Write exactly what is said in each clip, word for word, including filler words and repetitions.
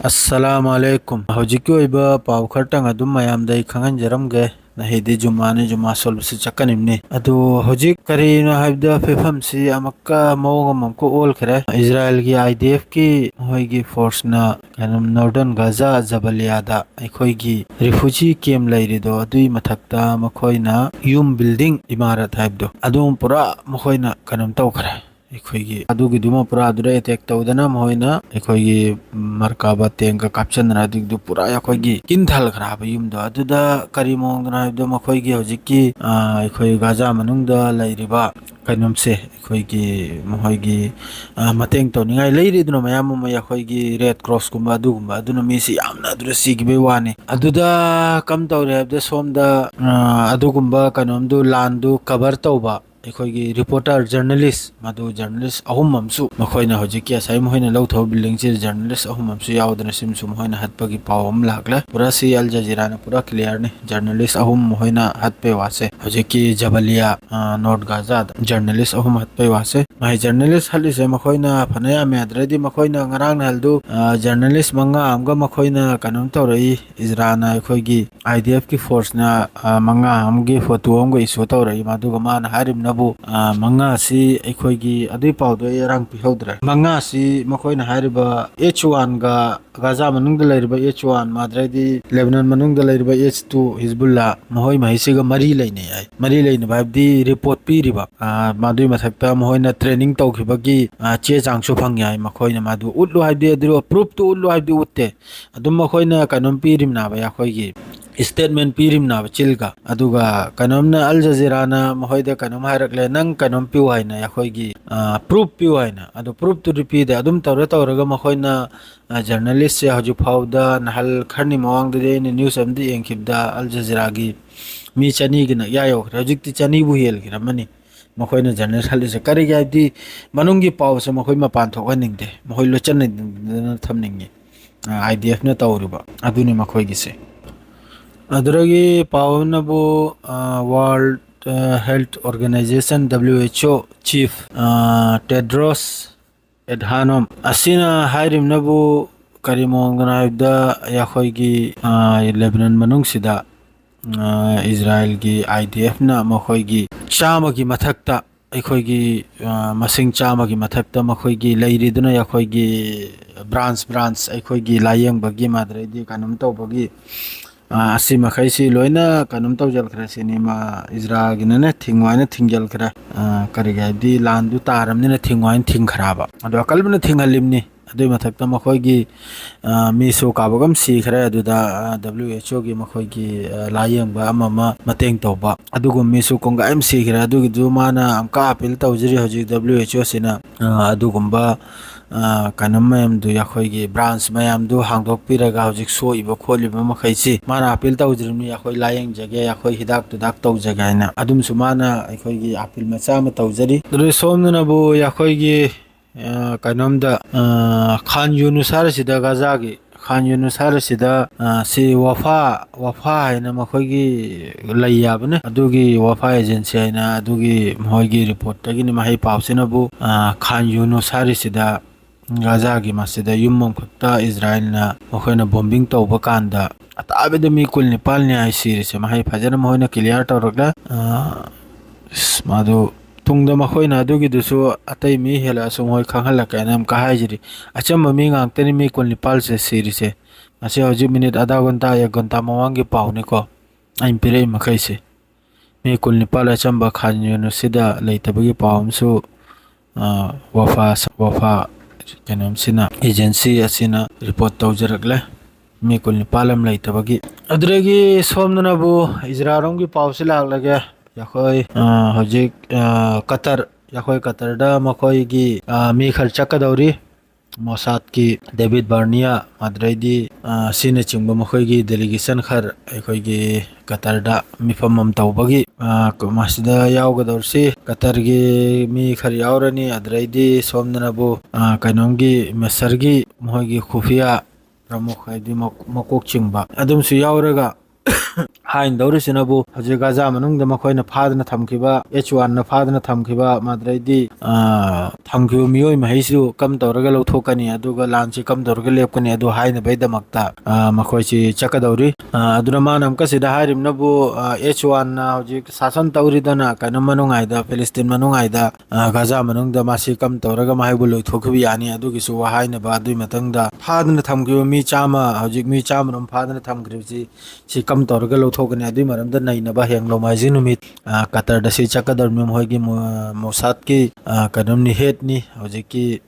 ꯑꯁꯂꯥꯝ ꯑꯂꯩꯀꯨꯝ꯫ ꯍꯧꯖꯤꯛꯀꯤ ꯑꯣꯏꯕ ꯄꯥꯎ ꯈꯔꯇꯪ ꯑꯗꯨꯝ ꯃꯌꯥꯝꯗ ꯑꯩ ꯈꯪꯍꯟꯖꯔꯝꯒꯦ꯫ ꯅꯍꯤꯗꯤ ꯖꯨꯃꯥꯅꯤ, ꯖꯨꯃꯥ ꯁꯣꯜꯕꯁꯤ ꯆꯠꯀꯅꯤꯕꯅꯤ꯫ ꯑꯗꯨ ꯍꯧꯖꯤꯛ ꯀꯔꯤꯅꯣ ꯍꯥꯏꯕꯗ ꯐꯤꯕꯝꯁꯤ ꯑꯃꯨꯛꯀ ꯃꯑꯣꯡ ꯑꯃꯃꯨꯛꯀ ꯑꯣꯜꯈ꯭ꯔꯦ꯫ ꯏꯖꯔꯥꯏꯜꯒꯤ IDF ꯀꯤ ꯃꯈꯣꯏꯒꯤ force ꯅ ꯀꯩꯅꯣ Northern Gaza ꯖꯕꯂꯤꯌꯥꯗ ꯑꯩꯈꯣꯏꯒꯤ refugee camp ꯂꯩꯔꯤꯗꯣ ꯑꯗꯨꯒꯤ ꯃꯊꯛꯇ ꯃꯈꯣꯏꯅ ꯌꯨꯝ building ꯏꯃꯥꯔꯠ ꯍꯥꯏꯕꯗꯣ ꯑꯗꯨꯝ ꯄꯨꯔꯥ ꯃꯈꯣꯏꯅ ꯀꯩꯅꯣꯝ ꯇꯧꯈ꯭ꯔꯦ꯫ ꯑꯩꯈꯣꯏꯒꯤ ꯑꯗꯨꯒꯤꯗꯨꯃ ꯄꯨꯔꯥ ꯑꯗꯨꯗ attack ꯇꯧꯗꯅ ꯃꯈꯣꯏꯅ ꯑꯩꯈꯣꯏꯒꯤ ꯃꯔꯀꯥꯕ tank ꯀꯥꯞꯁꯤꯟꯗꯅ ꯑꯗꯨꯒꯤꯗꯨ ꯄꯨꯔꯥ ꯑꯩꯈꯣꯏꯒꯤ ꯀꯤꯟ ꯊꯜꯈ꯭ꯔꯕ ꯌꯨꯝꯗꯣ꯫ ꯑꯗꯨꯗ ꯀꯔꯤ ꯃꯑꯣꯡꯗꯅꯣ ꯍꯥꯏꯕꯗꯣ ꯃꯈꯣꯏꯒꯤ ꯍꯧꯖꯤꯛꯀꯤ, ꯑ, ꯑꯩꯈꯣꯏ ꯒꯥꯖꯥ ꯃꯅꯨꯡꯗ ꯂꯩꯔꯤꯕ ꯀꯩꯅꯣꯝꯁꯦ ꯑꯩꯈꯣꯏꯒꯤ ꯃꯈꯣꯏꯒꯤ, ꯑ, ꯃꯇꯦꯡ ꯇꯧꯅꯤꯡꯉꯥꯏ ꯂꯩꯔꯤꯗꯅ ꯃꯌꯥꯝ ꯑꯃ ꯑꯩꯈꯣꯏꯒꯤ Red Cross ꯀꯨꯝꯕ ꯑꯗꯨꯒꯨꯝꯕ ꯑꯗꯨꯅ ꯃꯤꯁꯤ ꯌꯥꯝꯅ ꯑꯗꯨꯗ ꯁꯤꯈꯤꯕꯩ ꯋꯥꯅꯤ꯫ ꯑꯗꯨꯗ ꯀꯝ ꯇꯧꯔꯦ ꯍꯥꯏꯕꯗ ꯁꯣꯝꯗ, ꯑ, ꯑꯗꯨꯒꯨꯝꯕ ꯀꯩꯅꯣꯝꯗꯨ ꯂꯥꯟꯗꯨ cover ꯇꯧꯕ ꯑꯩꯈꯣꯏꯒꯤ reporter, journalist, ꯃꯗꯨ journalist ꯑꯍꯨꯝ ꯑꯃꯁꯨ ꯃꯈꯣꯏꯅ ꯍꯧꯖꯤꯛꯀꯤ ꯉꯁꯥꯏ ꯃꯈꯣꯏꯅ ꯂꯧꯊꯧꯕ building ꯁꯤꯗ journalist ꯑꯍꯨꯝ ꯑꯃꯁꯨ ꯌꯥꯎꯗꯅ ꯁꯤꯃꯁꯨ ꯃꯈꯣꯏꯅ ꯍꯠꯄꯒꯤ ꯄꯥꯎ ꯑꯃ ꯂꯥꯛꯂꯦ꯫ ꯄꯨꯔꯥ ꯁꯤ Al Jazeera ꯅ ꯄꯨꯔꯥ clear ꯅꯤ꯫ Journalist ꯑꯍꯨꯝ ꯃꯈꯣꯏꯅ ꯍꯠꯄꯩ ꯋꯥꯁꯦ꯫ ꯍꯧꯖꯤꯛꯀꯤ ꯖꯕꯂꯤꯌꯥ, ꯑ, North Gaza ꯗ journalist ꯑꯍꯨꯝ ꯍꯠꯄꯩ ꯋꯥꯁꯦ꯫ ꯃꯍꯩ journalist ꯍꯠꯂꯤꯁꯦ ꯃꯈꯣꯏꯅ ꯐꯅ ꯌꯥꯝꯃꯦ꯫ ꯑꯗꯨꯗꯩꯗꯤ ꯃꯈꯣꯏꯅ ꯉꯔꯥꯡ ꯅꯍꯥꯟꯗꯨ, ꯑ, journalist ꯃꯉꯥ ꯑꯃꯒ ꯃꯈꯣꯏꯅ ꯀꯩꯅꯣꯝ ꯇꯧꯔꯛꯏ꯫ ꯏꯖꯔꯥꯅ ꯑꯩꯈꯣꯏꯒꯤ IDF ꯀꯤ force ꯅ, ꯑ, ꯃꯉꯥ ꯑꯃꯒꯤ photo ꯑꯃꯒ issue ꯇꯧꯔꯛꯏ꯫ ꯃꯗꯨꯒ ꯃꯥꯅ ꯍꯥꯏꯔꯤꯕꯅꯕꯨ, ꯑ, ꯃꯉꯥꯁꯤ ꯑꯩꯈꯣꯏꯒꯤ ꯑꯗꯨꯒꯤ ꯄꯥꯎꯗꯣ ꯑꯩ ꯉꯔꯥꯡ ꯄꯤꯍꯧꯗ꯭ꯔꯦ꯫ ꯃꯉꯥꯁꯤ ꯃꯈꯣꯏꯅ ꯍꯥꯏꯔꯤꯕ H one ꯒ ꯒꯥꯖꯥ ꯃꯅꯨꯡꯗ ꯂꯩꯔꯤꯕ H one, ꯃꯥꯗ꯭ꯔꯩꯗꯤ ꯂꯦꯕꯅꯟ ꯃꯅꯨꯡꯗ ꯂꯩꯔꯤꯕ H two ꯍꯤꯖꯕꯨꯜꯂꯥ, ꯃꯈꯣꯏ ꯃꯍꯩꯁꯤꯒ ꯃꯔꯤ ꯂꯩꯅꯩ ꯍꯥꯏ꯫ ꯃꯔꯤ ꯂꯩꯅꯕ ꯍꯥꯏꯕꯗꯤ report ꯄꯤꯔꯤꯕ, ꯑ, ꯃꯗꯨꯒꯤ ꯃꯊꯛꯇ ꯃꯈꯣꯏꯅ training ꯇꯧꯈꯤꯕꯒꯤ, ꯑ, ꯆꯦ ꯆꯥꯡꯁꯨ ꯐꯪꯉꯤ ꯍꯥꯏ꯫ ꯃꯈꯣꯏꯅ ꯃꯗꯨ ꯎꯠꯂꯨ ꯍꯥꯏꯕꯗꯤ ꯑꯗꯨ proof ꯇꯨ ꯎꯠꯂꯨ ꯍꯥꯏꯕꯗꯤ ꯎꯠꯇꯦ꯫ ꯑꯗꯨꯝ ꯃꯈꯣꯏꯅ ꯀꯩꯅꯣꯝ ꯄꯤꯔꯤꯕꯅꯦꯕ, ꯑꯩꯈꯣꯏꯒꯤ statement ꯄꯤꯔꯤꯕꯅꯦꯕ ꯆꯤꯜꯒ꯫ ꯑꯗꯨꯒ ꯀꯩꯅꯣꯝꯅ Al Jazeera ꯅ ꯃꯈꯣꯏꯗ ꯀꯩꯅꯣꯝ ꯍꯥꯏꯔꯛꯂꯦ, "ꯅꯪ ꯀꯩꯅꯣꯝ ꯄꯤꯌꯨ" ꯍꯥꯏꯅ, ꯑꯩꯈꯣꯏꯒꯤ, ꯑ, proof ꯄꯤꯌꯨ ꯍꯥꯏꯅ꯫ ꯑꯗꯨ proof ꯇꯨꯗꯤ ꯄꯤꯗꯦ꯫ ꯑꯗꯨꯝ ꯇꯧꯔ ꯇꯧꯔꯒ ꯃꯈꯣꯏꯅ, ꯑ, journalist ꯁꯦ ꯍꯧꯖꯤꯛ ꯐꯥꯎꯗ ꯅꯍꯥꯜ ꯈꯔꯅꯤ ꯃꯃꯥꯡꯗꯗꯤ ꯑꯩꯅ news ꯑꯃꯗ ꯌꯦꯡꯈꯤꯕꯗ Al Jazeera ꯒꯤ ꯃꯤ ꯆꯅꯤꯒꯤ ꯅꯛꯌꯥ ꯌꯧꯈ꯭ꯔꯦ꯫ ꯍꯧꯖꯤꯛꯇꯤ ꯆꯅꯤꯕꯨ ꯍꯦꯜꯈ꯭ꯔꯝꯃꯅꯤ꯫ ꯃꯈꯣꯏꯅ journalist ꯍꯠꯂꯤꯁꯦ ꯀꯔꯤꯒꯤ ꯍꯥꯏꯕꯗꯤ ꯃꯅꯨꯡꯒꯤ ꯄꯥꯎꯁꯦ ꯃꯈꯣꯏ ꯃꯄꯥꯟ ꯊꯣꯛꯍꯟꯅꯤꯡꯗꯦ, ꯃꯈꯣꯏ ꯂꯣꯠꯁꯤꯟꯅꯗꯅ ꯊꯝꯅꯤꯡꯉꯤ꯫ ꯑ, IDF ꯅ ꯇꯧꯔꯤꯕ ꯑꯗꯨꯅꯤ ꯃꯈꯣꯏꯒꯤꯁꯦ꯫ ꯑꯗꯨꯗꯒꯤ ꯄꯥꯎ ꯑꯃꯅꯕꯨ, ꯑ, World, ꯑ, Health Organization, WHO chief, ꯑ, Tedros Adhanom ꯑꯁꯤꯅ ꯍꯥꯏꯔꯤꯕꯅꯕꯨ ꯀꯔꯤ ꯃꯑꯣꯡꯗꯅꯣ ꯍꯥꯏꯕꯗ, ꯑꯩꯈꯣꯏꯒꯤ, ꯑ, ꯂꯦꯕꯅꯟ ꯃꯅꯨꯡꯁꯤꯗ, ꯑ, ꯏꯖꯔꯥꯏꯜꯒꯤ IDF ꯅ ꯃꯈꯣꯏꯒꯤ ꯆꯥꯝꯃꯒꯤ ꯃꯊꯛꯇ, ꯑꯩꯈꯣꯏꯒꯤ, ꯑ, ꯃꯁꯤꯡ ꯆꯥꯝꯃꯒꯤ ꯃꯊꯛꯇ ꯃꯈꯣꯏꯒꯤ ꯂꯩꯔꯤꯗꯨꯅ ꯑꯩꯈꯣꯏꯒꯤ branch branch, ꯑꯩꯈꯣꯏꯒꯤ ꯂꯥꯌꯦꯡꯕꯒꯤ, ꯃꯥꯗ꯭ꯔꯩꯗꯤ ꯀꯩꯅꯣꯝ ꯇꯧꯕꯒꯤ, ꯑ, ꯑꯁꯤ ꯃꯈꯩꯁꯤ ꯂꯣꯏꯅ ꯀꯩꯅꯣꯝ ꯇꯧꯖꯈ꯭ꯔꯦ ꯁꯤꯅꯤ꯫ ꯃꯥ ꯏꯖꯔꯥꯏꯜꯒꯤꯅꯅꯦ ꯊꯤꯡꯉꯨ ꯍꯥꯏꯅ ꯊꯤꯡꯖꯤꯟꯈ꯭ꯔꯦ꯫ ꯑ, ꯀꯔꯤꯒꯤ ꯍꯥꯏꯕꯗꯤ ꯂꯥꯟꯗꯨ ꯇꯥꯔꯕꯅꯤꯅ ꯊꯤꯡꯉꯨ ꯍꯥꯏꯅ ꯊꯤꯡꯈ꯭ꯔꯕ꯫ ꯑꯗꯣ ꯑꯀꯜꯕꯅ ꯊꯤꯡꯍꯜꯂꯤꯕꯅꯤ꯫ ꯑꯗꯨꯒꯤ ꯃꯊꯛꯇ ꯃꯈꯣꯏꯒꯤ, ꯑ, ꯃꯤꯁꯨ ꯀꯥꯕꯛ ꯑꯃ ꯁꯤꯈ꯭ꯔꯦ꯫ ꯑꯗꯨꯗ, ꯑ, WHO ꯒꯤ ꯃꯈꯣꯏꯒꯤ, ꯑ, ꯂꯥꯌꯦꯡꯕ ꯑꯃ ꯑꯃ ꯃꯇꯦꯡ ꯇꯧꯕ ꯑꯗꯨꯒꯨꯝꯕ ꯃꯤꯁꯨ ꯀꯣꯡꯒꯥꯏ ꯑꯃ ꯁꯤꯈ꯭ꯔꯦ꯫ ꯑꯗꯨꯒꯤꯗꯨ ꯃꯥꯅ ꯑꯃꯨꯛꯀ appeal ꯇꯧꯖꯔꯤ ꯍꯧꯖꯤꯛ WHO ꯁꯤꯅ, ꯑ, ꯑꯗꯨꯒꯨꯝꯕ, ꯑ, ꯀꯩꯅꯣ ꯃꯌꯥꯝꯗꯨ, ꯑꯩꯈꯣꯏꯒꯤ branch ꯃꯌꯥꯝꯗꯨ ꯍꯥꯡꯗꯣꯛꯄꯤꯔꯒ ꯍꯧꯖꯤꯛ ꯁꯣꯛꯏꯕ ꯈꯣꯠꯂꯤꯕ ꯃꯈꯩꯁꯤ ꯃꯥꯅ appeal ꯇꯧꯖꯔꯤꯕꯅꯤ꯫ ꯑꯩꯈꯣꯏ ꯂꯥꯌꯦꯡꯖꯒꯦ, ꯑꯩꯈꯣꯏ ꯍꯤꯗꯥꯛ ꯇꯨꯗꯥꯛ ꯇꯧꯖꯒꯦ ꯍꯥꯏꯅ ꯑꯗꯨꯝꯁꯨ ꯃꯥꯅ ꯑꯩꯈꯣꯏꯒꯤ appeal ꯃꯆꯥ ꯑꯃ ꯇꯧꯖꯔꯤ꯫ ꯑꯗꯨ ꯁꯣꯝꯗꯅꯕꯨ ꯑꯩꯈꯣꯏꯒꯤ ꯑ, ꯀꯩꯅꯣꯝꯗ, ꯑ, ꯈꯥꯟ ꯌꯨꯅꯨꯁ ꯍꯥꯏꯔꯤꯁꯤꯗ, ꯒꯥꯖꯥꯒꯤ ꯈꯥꯟ ꯌꯨꯅꯨꯁ ꯍꯥꯏꯔꯤꯁꯤꯗ, ꯑ, ꯁꯤ ꯋꯥꯐꯥ, ꯋꯥꯐꯥ ꯍꯥꯏꯅ ꯃꯈꯣꯏꯒꯤ ꯂꯩ ꯍꯥꯏꯕꯅꯦ꯫ ꯑꯗꯨꯒꯤ ꯋꯥꯐꯥ agency ꯍꯥꯏꯅ ꯑꯗꯨꯒꯤ ꯃꯈꯣꯏꯒꯤ report ꯇꯒꯤꯅꯤ, ꯃꯍꯩ ꯄꯥꯎꯁꯤꯅꯕꯨ, ꯑ, ꯈꯥꯟ ꯌꯨꯅꯨꯁ ꯍꯥꯏꯔꯤꯁꯤꯗ, ꯒꯥꯖꯥꯒꯤ ꯃꯁꯤꯗ ꯌꯨꯝ ꯑꯃꯈꯛꯇ ꯏꯖꯔꯥꯏꯜꯅ ꯃꯈꯣꯏꯅ bombing ꯇꯧꯕ ꯀꯥꯟꯗ ꯑꯇꯥꯕꯗ ꯃꯤ ꯀꯨꯟ ꯅꯤꯄꯥꯜꯅꯤ ꯍꯥꯏ ꯁꯤꯔꯤꯁꯦ꯫ ꯃꯍꯩ ꯐꯖꯅ ꯃꯈꯣꯏꯅ clear ꯇꯧꯔꯛꯂꯦ꯫ ꯑ, ꯑꯁ, ꯃꯗꯨ ꯇꯨꯡꯗ ꯃꯈꯣꯏꯅ ꯑꯗꯨꯒꯤꯗꯨꯁꯨ ꯑꯇꯩ ꯃꯤ ꯍꯦꯜꯂꯛꯑꯁꯨ ꯃꯈꯣꯏ ꯈꯪꯍꯜꯂꯛꯀꯦ ꯍꯥꯏꯅ ꯑꯃꯨꯛꯀ ꯍꯥꯏꯖꯔꯤ꯫ ꯑꯆꯝꯕ ꯃꯤ ꯉꯥꯛꯇꯅꯤ ꯃꯤ ꯀꯨꯟ ꯅꯤꯄꯥꯜꯁꯦ ꯁꯤꯔꯤꯁꯦ꯫ ꯃꯁꯤ ꯍꯧꯖꯤꯛ minute ꯑꯗꯥ ꯒꯨꯟꯇꯥ, ꯑꯦꯛ ꯒꯨꯟꯇꯥ ꯃꯃꯥꯡꯒꯤ ꯄꯥꯎꯅꯤꯀꯣ ꯑꯩꯅ ꯄꯤꯔꯛꯏ ꯃꯈꯩꯁꯦ꯫ ꯃꯤ ꯀꯨꯟ ꯅꯤꯄꯥꯜ ꯑꯆꯝꯕ ꯈꯥꯟ ꯌꯨꯅꯨꯁꯁꯤꯗ ꯂꯩꯇꯕꯒꯤ ꯄꯥꯎ ꯑꯃꯁꯨ, ꯑ, ꯋꯥꯐꯥ, ꯋꯥꯐꯥ ꯀꯩꯅꯣꯝꯁꯤꯅ, agency ꯑꯁꯤꯅ report ꯇꯧꯖꯔꯛꯂꯦ꯫ ꯃꯤ ꯀꯨꯟ ꯅꯤꯄꯥꯜ ꯑꯃ ꯂꯩꯇꯕꯒꯤ꯫ ꯑꯗꯨꯗꯒꯤ ꯁꯣꯝꯗꯅꯕꯨ ꯏꯖꯔꯥꯏꯜ ꯔꯣꯝꯒꯤ ꯄꯥꯎꯁꯤ ꯂꯥꯛꯂꯒꯦ꯫ ꯑꯩꯈꯣꯏ, ꯑ, ꯍꯧꯖꯤꯛ, ꯑ, ꯀꯇꯔ, ꯑꯩꯈꯣꯏ ꯀꯇꯔꯗ ꯃꯈꯣꯏꯒꯤ, ꯑ, ꯃꯤ ꯈꯔ ꯆꯠꯀꯗꯧꯔꯤ꯫ ꯃꯣꯁꯥꯗꯀꯤ ꯗꯦꯕꯤꯠ ꯕꯥꯔꯅꯤꯌꯥ, ꯑꯗꯨꯗꯩꯗꯤ, ꯑ, ꯑꯁꯤꯅꯆꯤꯡꯕ ꯃꯈꯣꯏꯒꯤ delegation ꯈꯔ ꯑꯩꯈꯣꯏꯒꯤ ꯀꯇꯔꯗ ꯃꯤꯐꯝ ꯑꯃ ꯇꯧꯕꯒꯤ, ꯑ, ꯃꯁꯤꯗ ꯌꯥꯎꯒꯗꯧꯔꯤꯁꯤ ꯀꯇꯔꯒꯤ ꯃꯤ ꯈꯔ ꯌꯥꯎꯔꯅꯤ꯫ ꯑꯗꯨꯗꯩꯗꯤ ꯁꯣꯝꯗꯅꯕꯨ, ꯑ, ꯀꯩꯅꯣꯝꯒꯤ ꯃꯁꯔꯒꯤ ꯃꯈꯣꯏꯒꯤ ꯈꯨꯐꯤꯌꯥ ꯄ꯭ꯔꯃꯨꯈ ꯍꯥꯏꯗꯤ ꯃꯛ-, ꯃꯀꯣꯛ ꯆꯤꯡꯕ ꯑꯗꯨꯝꯁꯨ ꯌꯥꯎꯔꯒ ꯍꯥꯏꯅꯗꯧꯔꯤꯁꯤꯅꯕꯨ ꯍꯧꯖꯤꯛ ꯒꯥꯖꯥ ꯃꯅꯨꯡꯗ ꯃꯈꯣꯏꯅ ꯐꯥꯗꯅ ꯊꯝꯈꯤꯕ, ꯑꯦꯆ ꯋꯥꯟꯅ ꯐꯥꯗꯅ ꯊꯝꯈꯤꯕ, ꯃꯗꯨꯗꯩꯗꯤ, ꯑ, ꯊꯝꯈꯤꯕ ꯃꯤꯑꯣꯏ ꯃꯍꯩꯁꯤꯁꯨ ꯀꯝ ꯇꯧꯔꯒ ꯂꯧꯊꯣꯛꯀꯅꯤ, ꯑꯗꯨꯒ ꯂꯥꯟꯁꯤ ꯀꯝ ꯇꯧꯔꯒ ꯂꯦꯞꯀꯅꯤ, ꯑꯗꯨ ꯍꯥꯏꯅꯕꯒꯤꯗꯃꯛꯇ, ꯑ, ꯃꯈꯣꯏꯁꯤ ꯆꯠꯀꯗꯧꯔꯤ꯫ ꯑ, ꯑꯗꯨꯅ ꯃꯥꯅ ꯑꯃꯨꯛꯀ ꯁꯤꯗ ꯍꯥꯏꯔꯤꯕꯅꯕꯨ, ꯑ, ꯑꯦꯆ ꯋꯥꯟꯅ ꯍꯧꯖꯤꯛ ꯁꯥꯁꯟ ꯇꯧꯔꯤꯗꯅ ꯀꯩꯅꯣ ꯃꯅꯨꯡ ꯍꯥꯏꯗ, ꯐꯤꯂꯤꯁꯇꯤꯟ ꯃꯅꯨꯡ ꯍꯥꯏꯗ, ꯑ, ꯒꯥꯖꯥ ꯃꯅꯨꯡꯗ ꯃꯥꯁꯤ ꯀꯝ ꯇꯧꯔꯒ ꯃꯍꯩꯕꯨ ꯂꯣꯏꯊꯣꯛꯈꯤꯕ ꯌꯥꯅꯤ, ꯑꯗꯨꯒꯤꯁꯨ ꯋꯥ ꯍꯥꯏꯅꯕ꯫ ꯑꯗꯨꯒꯤ ꯃꯊꯪꯗ ꯐꯥꯗꯅ ꯊꯝꯈꯤꯕ ꯃꯤ ꯆꯥꯝꯃ, ꯍꯧꯖꯤꯛ ꯃꯤ ꯆꯥꯝꯃꯔꯣꯝ ꯐꯥꯗꯅ ꯊꯝꯈ꯭ꯔꯤꯕꯁꯤ, ꯁꯤ ꯀꯝ ꯇꯧꯔꯒ ꯂꯧꯊꯣꯛꯀꯅꯤ, ꯑꯗꯨꯒꯤ ꯃꯔꯝꯗ ꯅꯩꯅꯕ ꯍꯌꯦꯡ ꯅꯣꯡꯃꯥꯏꯖꯤꯡ ꯅꯨꯃꯤꯠ, ꯑ, ꯀꯇꯔꯗ ꯁꯤ ꯆꯠꯀꯗꯧꯔꯤꯕꯅꯤ꯫ ꯃꯈꯣꯏꯒꯤ ꯃꯣ-, ꯃꯣꯁꯥꯗꯀꯤ, ꯑ, ꯀꯩꯅꯣꯝꯅꯤ, ꯍꯦꯗꯅꯤ, ꯍꯧꯖꯤꯛꯀꯤ,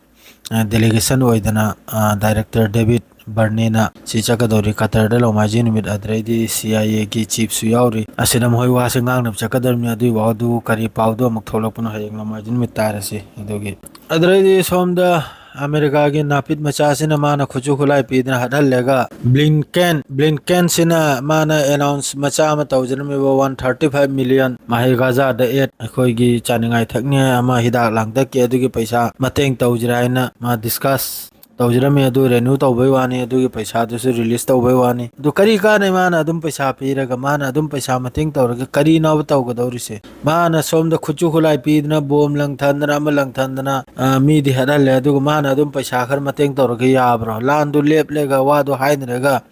ꯑ, ꯗꯦꯂꯤꯒꯦꯁꯟ ꯑꯣꯏꯗꯅ, ꯑ, ꯗꯥꯏꯔꯦꯛꯇꯔ ꯗꯦꯕꯤꯠ ꯕꯔꯅꯦꯅ ꯁꯤ ꯆꯠꯀꯗꯧꯔꯤ ꯀꯇꯔꯗ ꯅꯣꯡꯃꯥꯏꯖꯤꯡ ꯅꯨꯃꯤꯠ꯫ ꯑꯗꯨꯗꯩꯗꯤ ꯁꯤ ꯑꯥꯏ ꯑꯦꯒꯤ ꯆꯤꯐꯁꯨ ꯌꯥꯎꯔꯤ꯫ ꯑꯁꯤꯗ ꯃꯈꯣꯏ ꯋꯥꯁꯦ ꯉꯥꯡꯅꯕ ꯆꯠꯀꯗꯧꯔꯤꯕꯅꯤ꯫ ꯑꯗꯨꯒꯤ ꯋꯥꯗꯨ ꯀꯔꯤ ꯄꯥꯎꯗꯣ ꯑꯃꯨꯛ ꯊꯣꯛꯂꯛꯄꯅꯣ ꯍꯌꯦꯡ ꯅꯣꯡꯃꯥꯏꯖꯤꯡ ꯅꯨꯃꯤꯠ ꯇꯥꯔꯁꯤ꯫ ꯑꯗꯨꯒꯤ ꯑꯗꯨꯗꯩꯗꯤ ꯁꯣꯝꯗ ꯑꯃꯦꯔꯤꯀꯥꯒꯤ ꯅꯥꯄꯤꯠ ꯃꯆꯥꯁꯤꯅ ꯃꯥꯅ ꯈꯨꯠꯁꯨ ꯈꯨꯠꯂꯥꯏ ꯄꯤꯗꯅ ꯍꯥꯠꯍꯜꯂꯒ ꯕ꯭ꯂꯤꯟꯀꯦꯟ, ꯕ꯭ꯂꯤꯟꯀꯦꯟꯁꯤꯅ ꯃꯥꯅ ꯑꯦꯅꯥꯎꯟꯁ ꯃꯆꯥ ꯑꯃ ꯇꯧꯖꯔꯝꯃꯤꯕ one thirty five million ꯃꯍꯩ ꯒꯥꯖꯥꯗ ꯑꯦꯠ ꯑꯩꯈꯣꯏꯒꯤ ꯆꯥꯅꯤꯡꯉꯥꯏ ꯊꯛꯅꯤꯡꯉꯥꯏ ꯑꯃ ꯍꯤꯗꯥꯛ ꯂꯥꯡꯊꯛꯀꯤ ꯑꯗꯨꯒꯤ ꯄꯩꯁꯥ ꯃꯇꯦꯡ ꯇꯧꯁꯤꯔꯥ ꯍꯥꯏꯅ ꯃꯥ ꯗꯤꯁꯀꯁ ꯇꯧꯖꯔꯝꯃꯤ꯫ ꯑꯗꯨ ꯔꯦꯅ꯭ꯌꯨ ꯇꯧꯕꯩ ꯋꯥꯅꯤ, ꯑꯗꯨꯒꯤ ꯄꯩꯁꯥꯗꯨꯁꯨ ꯔꯤꯂꯤꯁ ꯇꯧꯕꯩ ꯋꯥꯅꯤ꯫ ꯑꯗꯨ ꯀꯔꯤ ꯀꯥꯟꯅꯩ ꯃꯥꯅ ꯑꯗꯨꯝ ꯄꯩꯁꯥ ꯄꯤꯔꯒ, ꯃꯥꯅ ꯑꯗꯨꯝ ꯄꯩꯁꯥ ꯃꯇꯦꯡ ꯇꯧꯔꯒ ꯀꯔꯤꯅꯣꯕ ꯇꯧꯒꯗꯧꯔꯤꯁꯦ? ꯃꯥꯅ ꯁꯣꯝꯗ ꯈꯨꯠꯁꯨ ꯈꯨꯠꯂꯥꯏ ꯄꯤꯗꯅ, ꯕꯣꯝ ꯂꯪꯊꯟꯗꯅ, ꯑꯃ ꯂꯪꯊꯟꯗꯅ, ꯑ, ꯃꯤꯗꯤ ꯍꯥꯠꯍꯜꯂꯦ꯫ ꯑꯗꯨꯒ ꯃꯥꯅ ꯑꯗꯨꯝ ꯄꯩꯁꯥ ꯈꯔ ꯃꯇꯦꯡ ꯇꯧꯔꯒ ꯌꯥꯕ꯭ꯔꯣ? ꯂꯥꯟꯗꯨ ꯂꯦꯞꯂꯒ ꯋꯥꯗꯨ ꯍꯥꯏꯅꯔꯒ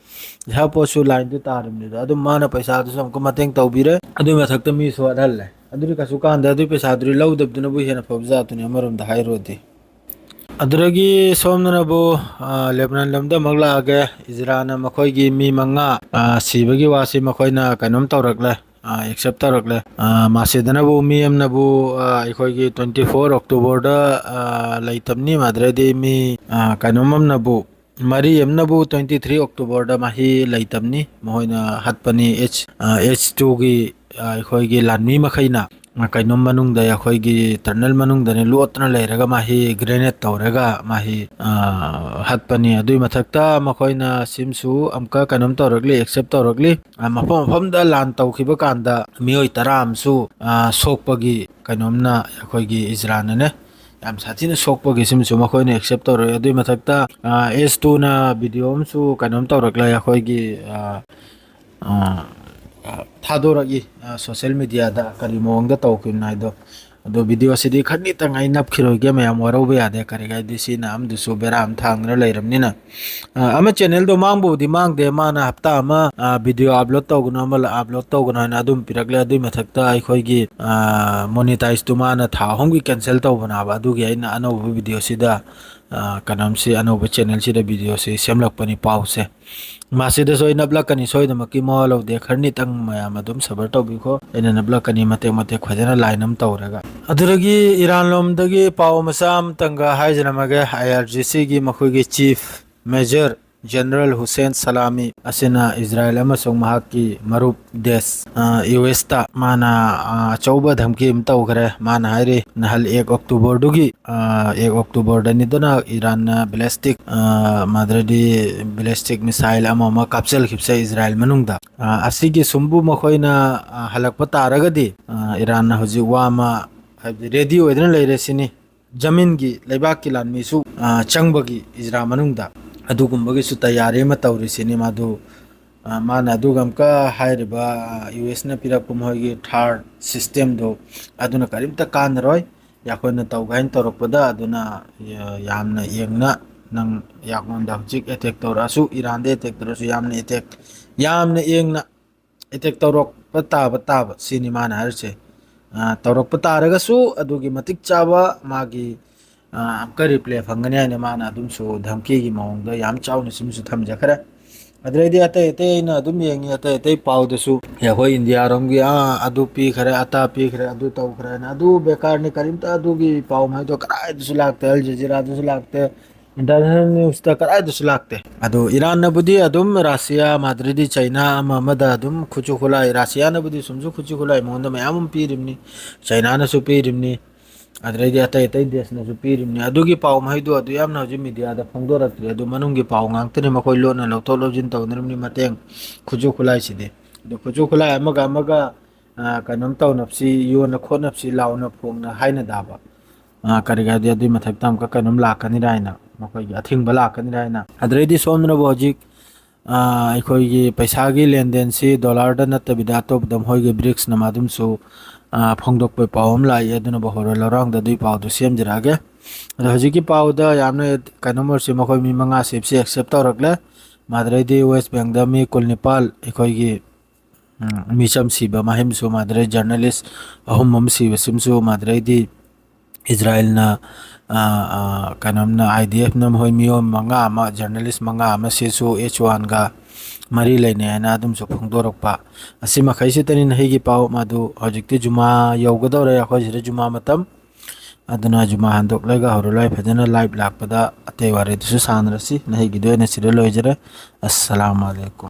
ꯄꯩꯁꯥ ꯄꯣꯠꯁꯨ ꯂꯥꯏꯟꯗꯨ ꯇꯥꯔꯤꯕꯅꯤꯗ꯫ ꯑꯗꯨꯝ ꯃꯥꯅ ꯄꯩꯁꯥꯗꯨꯁꯨ ꯑꯃꯨꯛꯀ ꯃꯇꯦꯡ ꯇꯧꯕꯤꯔꯦ꯫ ꯑꯗꯨꯒꯤ ꯃꯊꯛꯇ ꯃꯤꯁꯨ ꯍꯥꯠꯍꯜꯂꯦ꯫ ꯑꯗꯨꯗꯤ ꯀꯩꯁꯨ ꯀꯥꯟꯗꯦ꯫ ꯑꯗꯨꯒꯤ ꯄꯩꯁꯥꯗꯨꯗꯤ ꯂꯧꯗꯕꯗꯨꯅꯕꯨ ꯍꯦꯟꯅ ꯐꯕ ꯖꯥꯠꯇꯨꯅꯤ ꯑꯃꯔꯣꯝꯗ ꯍꯥꯏꯔꯨꯔꯗꯤ꯫ ꯑꯗꯨꯗꯒꯤ ꯁꯣꯝꯗꯅꯕꯨ, ꯑ, ꯂꯦꯕꯅꯟ ꯂꯝꯗ ꯑꯃꯨꯛ ꯂꯥꯛꯑꯒꯦ꯫ ꯏꯖꯔꯥꯅ ꯃꯈꯣꯏꯒꯤ ꯃꯤ ꯃꯉꯥ, ꯑ, ꯁꯤꯕꯒꯤ ꯋꯥꯁꯤ ꯃꯈꯣꯏꯅ ꯀꯩꯅꯣꯝ ꯇꯧꯔꯛꯂꯦ, ꯑ, ꯑꯦꯛꯁꯦꯞ ꯇꯧꯔꯛꯂꯦ꯫ ꯑ, ꯃꯥꯁꯦꯗꯅꯕꯨ ꯃꯤ ꯑꯃꯅꯕꯨ, ꯑ, ꯑꯩꯈꯣꯏꯒꯤ twenty four Octoberꯗ, ꯑ, ꯂꯩꯇꯕꯅꯤ, ꯃꯗꯨꯗꯩꯗꯤ ꯃꯤ, ꯑ, ꯀꯩꯅꯣꯝ ꯑꯃꯅꯕꯨ, ꯃꯔꯤ ꯑꯃꯅꯕꯨ twenty three Octoberꯗ ꯃꯍꯤ ꯂꯩꯇꯕꯅꯤ, ꯃꯈꯣꯏꯅ ꯍꯠꯄꯅꯤ, ꯑꯦꯆ, ꯑ, ꯑꯦꯆ ꯇꯨꯒꯤ, ꯑ, ꯑꯩꯈꯣꯏꯒꯤ ꯂꯥꯟꯃꯤ ꯃꯈꯩꯅ, ꯑ, ꯀꯩꯅꯣꯝ ꯃꯅꯨꯡꯗ, ꯑꯩꯈꯣꯏꯒꯤ ꯇꯅꯦꯜ ꯃꯅꯨꯡꯗꯅꯦ ꯂꯣꯠꯇꯅ ꯂꯩꯔꯒ ꯃꯍꯤ ꯒ꯭ꯔꯦꯅꯦꯗ ꯇꯧꯔꯒ ꯃꯍꯤ, ꯑ, ꯍꯠꯄꯅꯤ꯫ ꯑꯗꯨꯒꯤ ꯃꯊꯛꯇ ꯃꯈꯣꯏꯅ ꯁꯤꯝꯁꯨ ꯑꯃꯨꯛꯀ ꯀꯩꯅꯣꯝ ꯇꯧꯔꯛꯂꯤ, ꯑꯦꯛꯁꯦꯞ ꯇꯧꯔꯛꯂꯤ꯫ ꯑ, ꯃꯐꯝ ꯃꯐꯝꯗ ꯂꯥꯟ ꯇꯧꯈꯤꯕ ꯀꯥꯟꯗ ꯃꯤꯑꯣꯏ ꯇꯔꯥ ꯑꯃꯁꯨ, ꯑ, ꯁꯣꯛꯄꯒꯤ ꯀꯩꯅꯣꯝꯅ ꯑꯩꯈꯣꯏꯒꯤ ꯏꯖꯔꯥꯅꯅꯦ ꯌꯥꯝ ꯁꯥꯊꯤꯅ ꯁꯣꯛꯄꯒꯤ ꯁꯤꯃꯁꯨ ꯃꯈꯣꯏꯅ ꯑꯦꯛꯁꯦꯞ ꯇꯧꯔꯛꯑꯦ꯫ ꯑꯗꯨꯒꯤ ꯃꯊꯛꯇ, ꯑ, ꯑꯦꯆ ꯇꯨꯅ ꯚꯤꯗꯤꯑꯣ ꯑꯃꯁꯨ ꯀꯩꯅꯣꯝ ꯇꯧꯔꯛꯂꯦ꯫ ꯑꯩꯈꯣꯏꯒꯤ, ꯑ, ꯑ, ꯊꯥꯗꯣꯔꯛꯏ ꯁꯣꯁꯦꯜ ꯃꯦꯗꯤꯌꯥꯗ, ꯀꯔꯤ ꯃꯑꯣꯡꯗ ꯇꯧꯈꯤꯕꯅꯣ ꯍꯥꯏꯗꯣ꯫ ꯑꯗꯣ ꯚꯤꯗꯤꯑꯣꯁꯤꯗꯤ ꯈꯔꯅꯤꯇꯪ ꯑꯩ ꯅꯞꯈꯤꯔꯣꯏꯒꯦ, ꯃꯌꯥꯝ ꯋꯥꯔꯧꯕ ꯌꯥꯗꯦ꯫ ꯀꯔꯤꯒꯤꯗꯤ ꯁꯤꯅ ꯑꯃꯗꯨꯁꯨ ꯕꯦꯔꯥ ꯑꯃ ꯊꯥꯡꯗꯨꯅ ꯂꯩꯔꯕꯅꯤꯅ꯫ ꯑ, ꯑꯃ ꯆꯦꯅꯦꯜꯗꯣ ꯃꯥꯡꯕꯕꯨꯗꯤ ꯃꯥꯡꯗꯦ, ꯃꯥꯅ ꯍꯞꯇꯥ ꯑꯃ, ꯑ, ꯚꯤꯗꯤꯑꯣ ꯑꯞꯂꯣꯗ ꯇꯧꯒꯅꯨ, ꯑꯃ ꯑꯞꯂꯣꯗ ꯇꯧꯒꯅꯨ ꯍꯥꯏꯅ ꯑꯗꯨꯝ ꯄꯤꯔꯛꯂꯦ꯫ ꯑꯗꯨꯏ ꯃꯊꯛꯇ ꯑꯩꯈꯣꯏꯒꯤ, ꯑ, ꯃꯣꯅꯤꯇꯥꯏꯖꯇꯨ ꯃꯥꯅ ꯊꯥ ꯑꯍꯨꯝꯒꯤ ꯀꯦꯟꯁꯦꯜ ꯇꯧꯕꯅꯦꯕ꯫ ꯑꯗꯨꯒꯤ ꯑꯩꯅ ꯑꯅꯧꯕ ꯚꯤꯗꯤꯑꯣꯁꯤꯗ, ꯑ, ꯀꯩꯅꯣꯝꯁꯤ, ꯑꯅꯧꯕ ꯆꯦꯅꯦꯜꯁꯤꯗ ꯚꯤꯗꯤꯑꯣꯁꯤ ꯁꯦꯝꯂꯛꯄꯅꯤ, ꯄꯥꯎꯁꯦ꯫ ꯃꯁꯤꯗꯁꯨ ꯑꯩ ꯅꯞꯂꯛꯀꯅꯤ ꯁꯣꯏꯗꯃꯛꯀꯤ, ꯃꯋꯥ ꯂꯧꯗꯦ꯫ ꯈꯔꯅꯤꯇꯪ ꯃꯌꯥꯝ ꯑꯗꯨꯝ ꯁꯕꯔ ꯇꯧꯕꯤꯈꯣ, ꯑꯩꯅ ꯅꯞꯂꯛꯀꯅꯤ ꯃꯇꯦꯛ ꯃꯇꯦꯛ ꯐꯖꯅ ꯂꯥꯏꯟ ꯑꯃ ꯇꯧꯔꯒ꯫ ꯑꯗꯨꯗꯒꯤ ꯏꯔꯥꯟ ꯂꯣꯝꯗꯒꯤ ꯄꯥꯎ ꯃꯆꯥ ꯑꯃꯇꯪꯒ ꯍꯥꯏꯖꯔꯝꯃꯒꯦ꯫ ꯑꯥꯏ ꯑꯥꯔ ꯖꯤ ꯁꯤꯒꯤ ꯃꯈꯣꯏꯒꯤ ꯆꯤꯐ ꯃꯦꯖꯔ ꯖꯦꯅꯔꯦꯜ ꯍꯨꯁꯦꯟ ꯁꯂꯥꯃꯤ ꯑꯁꯤꯅ ꯏꯖꯔꯥꯌꯦꯜ ꯑꯃꯁꯨꯡ ꯃꯍꯥꯛꯀꯤ ꯃꯔꯨꯞ ꯗꯦꯁ, ꯑ, ꯌꯨ ꯑꯦꯁꯇ ꯃꯥꯅ, ꯑ, ꯑꯆꯧꯕ ꯙꯝꯀꯤ ꯑꯃ ꯇꯧꯈ꯭ꯔꯦ꯫ ꯃꯥꯅ ꯍꯥꯏꯔꯤ, ꯅꯍꯥꯟ ꯑꯦꯛ ꯑꯣꯛꯇꯣꯕꯔꯗꯨꯒꯤ, ꯑ, ꯑꯦꯛ ꯑꯣꯛꯇꯣꯕꯔꯗꯅꯤꯗꯅ ꯏꯔꯥꯟꯅ ꯕꯦꯂꯦꯁꯇꯤꯛ, ꯑ, ꯃꯗ꯭ꯔꯗꯤ ꯕꯦꯂꯦꯁꯇꯤꯛ ꯃꯤꯁꯥꯏꯜ ꯑꯃ ꯑꯃ ꯀꯥꯞꯆꯤꯜꯈꯤꯕꯁꯦ ꯏꯖꯔꯥꯌꯦꯜ ꯃꯅꯨꯡꯗ꯫ ꯑ, ꯑꯁꯤꯒꯤ ꯁꯨꯝꯕꯨ ꯃꯈꯣꯏꯅ, ꯑ, ꯍꯜꯂꯛꯄ ꯇꯥꯔꯒꯗꯤ, ꯑ, ꯏꯔꯥꯟꯅ ꯍꯧꯖꯤꯛ ꯋꯥ ꯑꯃ, ꯍꯥꯏꯕꯗꯤ, ꯔꯦꯗꯤ ꯑꯣꯏꯗꯨꯅ ꯂꯩꯔꯦ ꯁꯤꯅꯤ꯫ ꯖꯃꯤꯟꯒꯤ, ꯂꯩꯕꯥꯛꯀꯤ ꯂꯥꯟꯃꯤꯁꯨ, ꯑ, ꯆꯪꯕꯒꯤ ꯏꯖꯔꯥ ꯃꯅꯨꯡꯗ ꯑꯗꯨꯒꯨꯝꯕꯒꯤꯁꯨ ꯇꯌꯥꯔꯤ ꯑꯃ ꯇꯧꯔꯤꯁꯤꯅꯤ꯫ ꯃꯥꯗꯨ, ꯑ, ꯃꯥꯅ ꯑꯗꯨꯒ ꯑꯃꯨꯛꯀ ꯍꯥꯏꯔꯤꯕ, ꯑ, ꯌꯨ ꯑꯦꯁꯅ ꯄꯤꯔꯛꯄ ꯃꯈꯣꯏꯒꯤ ꯊꯥꯔꯠ ꯁꯤꯁꯇꯦꯝꯗꯣ, ꯑꯗꯨꯅ ꯀꯔꯤꯝꯇ ꯀꯥꯟꯅꯔꯣꯏ꯫ ꯑꯩꯈꯣꯏꯅ ꯇꯧꯒꯦ ꯍꯥꯏꯅ ꯇꯧꯔꯛꯄꯗ, ꯑꯗꯨꯅ ꯌꯥ-, ꯌꯥꯝꯅ ꯌꯦꯡꯅ, ꯅꯪ ꯌꯥꯉꯣꯟꯗ ꯍꯧꯖꯤꯛ ꯑꯦꯇꯦꯛ ꯇꯧꯔꯛꯑꯁꯨ, ꯏꯔꯥꯟꯗ ꯑꯦꯇꯦꯛ ꯇꯧꯔꯁꯨ, ꯌꯥꯝꯅ ꯑꯦꯇꯦꯛ, ꯌꯥꯝꯅ ꯌꯦꯡꯅ ꯑꯦꯇꯦꯛ ꯇꯧꯔꯛꯄ ꯇꯥꯕ, ꯇꯥꯕ ꯁꯤꯅꯤ ꯃꯥꯅ ꯍꯥꯏꯔꯤꯁꯦ꯫ ꯑ, ꯇꯧꯔꯛꯄ ꯇꯥꯔꯒꯁꯨ ꯑꯗꯨꯒꯤ ꯃꯇꯤꯛ ꯆꯥꯕ ꯃꯥꯒꯤ, ꯑ, ꯑꯃꯨꯛꯀ ꯔꯤꯄ꯭ꯂꯦ ꯐꯪꯒꯅꯤ ꯍꯥꯏꯅ ꯃꯥꯅ ꯑꯗꯨꯝꯁꯨ ꯙꯝꯀꯤꯒꯤ ꯃꯑꯣꯡꯗ ꯌꯥꯝ ꯆꯥꯎꯅ ꯁꯤꯃꯁꯨ ꯊꯝꯖꯈ꯭ꯔꯦ꯫ ꯑꯗꯨꯗꯩꯗꯤ ꯑꯇꯩ ꯑꯇꯩ ꯑꯩꯅ ꯑꯗꯨꯝ ꯌꯦꯡꯉꯤ, ꯑꯇꯩ ꯑꯇꯩ ꯄꯥꯎꯗꯁꯨ ꯑꯩꯈꯣꯏ ꯏꯟꯗꯤꯌꯥꯔꯣꯝꯒꯤ, ꯑꯥ, ꯑꯗꯨ ꯄꯤꯈ꯭ꯔꯦ, ꯑꯇꯥ ꯄꯤꯈ꯭ꯔꯦ, ꯑꯗꯨ ꯇꯧꯈ꯭ꯔꯦꯅ꯫ ꯑꯗꯨ ꯕꯦꯀꯥꯔꯅꯤ, ꯀꯔꯤꯝꯇ ꯑꯗꯨꯒꯤ ꯄꯥꯎ ꯃꯍꯩꯗꯣ ꯀꯗꯥꯏꯗꯁꯨ ꯂꯥꯛꯇꯦ, ꯑꯜ ꯖꯖꯤꯔꯥꯗꯁꯨ ꯂꯥꯛꯇꯦ, ꯏꯟꯇꯔꯅꯦꯁꯅꯦꯜ ꯅ꯭ꯌꯨꯁꯇ ꯀꯗꯥꯏꯗꯁꯨ ꯂꯥꯛꯇꯦ꯫ ꯑꯗꯣ ꯏꯔꯥꯟꯅꯕꯨꯗꯤ ꯑꯗꯨꯝ ꯔꯥꯁꯤꯌꯥ, ꯃꯥꯗ꯭ꯔꯗꯤ ꯆꯩꯅꯥ, ꯑꯃ ꯑꯃꯗ ꯑꯗꯨꯝ ꯈꯨꯠꯁꯨ ꯈꯨꯠꯂꯥꯏ, ꯔꯥꯁꯤꯌꯥꯅꯕꯨꯗꯤ ꯁꯨꯝꯁꯨ ꯈꯨꯠꯁꯨ ꯈꯨꯠꯂꯥꯏ ꯃꯉꯣꯟꯗ ꯃꯌꯥꯝ ꯑꯃ ꯄꯤꯔꯤꯕꯅꯤ, ꯆꯩꯅꯥꯅꯁꯨ ꯄꯤꯔꯤꯕꯅꯤ, ꯑꯗꯨꯗꯩꯗꯤ ꯑꯇꯩ ꯑꯇꯩ ꯗꯦꯁꯅꯁꯨ ꯄꯤꯔꯤꯕꯅꯤ꯫ ꯑꯗꯨꯒꯤ ꯄꯥꯎ ꯃꯍꯩꯗꯣ ꯑꯗꯨ ꯌꯥꯝꯅ ꯍꯧꯖꯤꯛ ꯃꯦꯗꯤꯌꯥꯗ ꯐꯣꯡꯗꯣꯔꯛꯇ꯭ꯔꯤ꯫ ꯑꯗꯨ ꯃꯅꯨꯡꯒꯤ ꯄꯥꯎ ꯉꯥꯛꯇꯅꯤ, ꯃꯈꯣꯏ ꯂꯣꯟꯅ ꯂꯧꯊꯣꯛ ꯂꯧꯁꯤꯟ ꯇꯧꯅꯔꯤꯕꯅꯤ ꯃꯇꯦꯡ, ꯈꯨꯠꯁꯨ ꯈꯨꯠꯂꯥꯏꯁꯤꯗꯤ꯫ ꯑꯗꯨ ꯈꯨꯠꯁꯨ ꯈꯨꯠꯂꯥꯏ ꯑꯃꯒ ꯑꯃꯒ, ꯑ, ꯀꯩꯅꯣꯝ ꯇꯧꯅꯕꯁꯤ, ꯌꯣꯟꯅ ꯈꯣꯠꯅꯕꯁꯤ ꯂꯥꯎꯅ ꯐꯣꯡꯅ ꯍꯥꯏꯅꯗꯕ꯫ ꯑ, ꯀꯔꯤꯒꯤꯗꯤ ꯑꯗꯨꯒꯤ ꯃꯊꯛꯇ ꯑꯃꯨꯛꯀ ꯀꯩꯅꯣꯝ ꯂꯥꯛꯀꯅꯤꯔ ꯍꯥꯏꯅ, ꯃꯈꯣꯏꯒꯤ ꯑꯊꯤꯡꯕ ꯂꯥꯛꯀꯅꯤꯔ ꯍꯥꯏꯅ꯫ ꯑꯗꯨꯗꯩꯗꯤ ꯁꯣꯝꯗꯅꯕꯨ ꯍꯧꯖꯤꯛ ꯑꯩꯈꯣꯏꯒꯤ ꯄꯩꯁꯥꯒꯤ ꯂꯦꯟꯗꯦꯟꯁꯤ ꯗꯣꯂꯔꯗ ꯅꯠꯇꯕꯤꯗ ꯑꯇꯣꯞꯄꯗ ꯃꯈꯣꯏꯒꯤ ꯕ꯭ꯔꯤꯛꯁꯅ ꯑꯗꯨꯝꯁꯨ ꯐꯣꯡꯗꯣꯛꯄꯩ ꯄꯥꯎ ꯑꯃ ꯂꯥꯛꯏ꯫ ꯑꯗꯨꯅ ꯕꯍꯣꯔ ꯂꯧꯔꯥꯡꯗ ꯑꯗꯨꯒꯤ ꯄꯥꯎꯗꯨ ꯁꯦꯝꯖꯔꯛꯑꯒꯦ꯫ ꯑꯗꯣ ꯍꯧꯖꯤꯛꯀꯤ ꯄꯥꯎꯗ ꯌꯥꯝꯅ ꯀꯩꯅꯣꯝ ꯑꯣꯏꯔꯁꯤ, ꯃꯈꯣꯏ ꯃꯤ ꯃꯉꯥ ꯁꯤꯕꯁꯤ ꯑꯦꯛꯁꯦꯞ ꯇꯧꯔꯛꯂꯦ꯫ ꯃꯥꯗ꯭ꯔꯩꯗꯤ ꯋꯦꯁ ꯕꯦꯡꯗ ꯃꯤ ꯀꯨꯟꯅꯤꯄꯥꯜ ꯑꯩꯈꯣꯏꯒꯤ ꯎꯝ, ꯃꯤꯆꯝ ꯁꯤꯕ ꯃꯍꯩꯝꯁꯨ ꯃꯥꯗ꯭ꯔꯩ ꯖꯔꯅꯦꯂꯤꯁ ꯑꯍꯨꯝ ꯑꯃ ꯁꯤꯕꯁꯤꯃꯁꯨ ꯃꯥꯗ꯭ꯔꯩꯗꯤ ꯏꯖꯔꯥꯏꯜꯅ, ꯑ, ꯑ, ꯀꯩꯅꯣꯝꯅ, IDFꯅ ꯃꯈꯣꯏ ꯃꯤꯑꯣꯏ ꯃꯉꯥ ꯑꯃ, ꯖꯔꯅꯦꯂꯤꯁ ꯃꯉꯥ ꯑꯃ ꯁꯤꯁꯨ H one ꯒ ꯃꯔꯤ ꯂꯩꯅꯩ ꯍꯥꯏꯅ ꯑꯗꯨꯝꯁꯨ ꯐꯣꯡꯗꯣꯔꯛꯄ꯫ ꯑꯁꯤ ꯃꯈꯩꯁꯤꯇꯅꯤ ꯅꯍꯩꯒꯤ ꯄꯥꯎ꯫ ꯃꯗꯨ ꯍꯧꯖꯤꯛꯇꯤ ꯖꯨꯃꯥ ꯌꯧꯒꯗꯧꯔꯦ, ꯑꯩꯈꯣꯏ ꯁꯤꯗ ꯖꯨꯃꯥ ꯃꯇꯝ꯫ ꯑꯗꯨꯅ ꯖꯨꯃꯥ ꯍꯟꯗꯣꯛꯂꯒ ꯍꯧꯔ ꯂꯥꯏ ꯐꯖꯅ ꯂꯥꯏꯚ ꯂꯥꯛꯄꯗ ꯑꯇꯩ ꯋꯥꯔꯤꯗꯨꯁꯨ ꯁꯥꯟꯅꯔꯁꯤ꯫ ꯅꯍꯩꯒꯤꯗꯤ ꯑꯣꯏꯅ ꯁꯤꯗ ꯂꯣꯏꯖꯔꯦ꯫ ꯑꯁꯁꯂꯥꯃꯨ ꯑꯂꯩꯀꯨꯝ꯫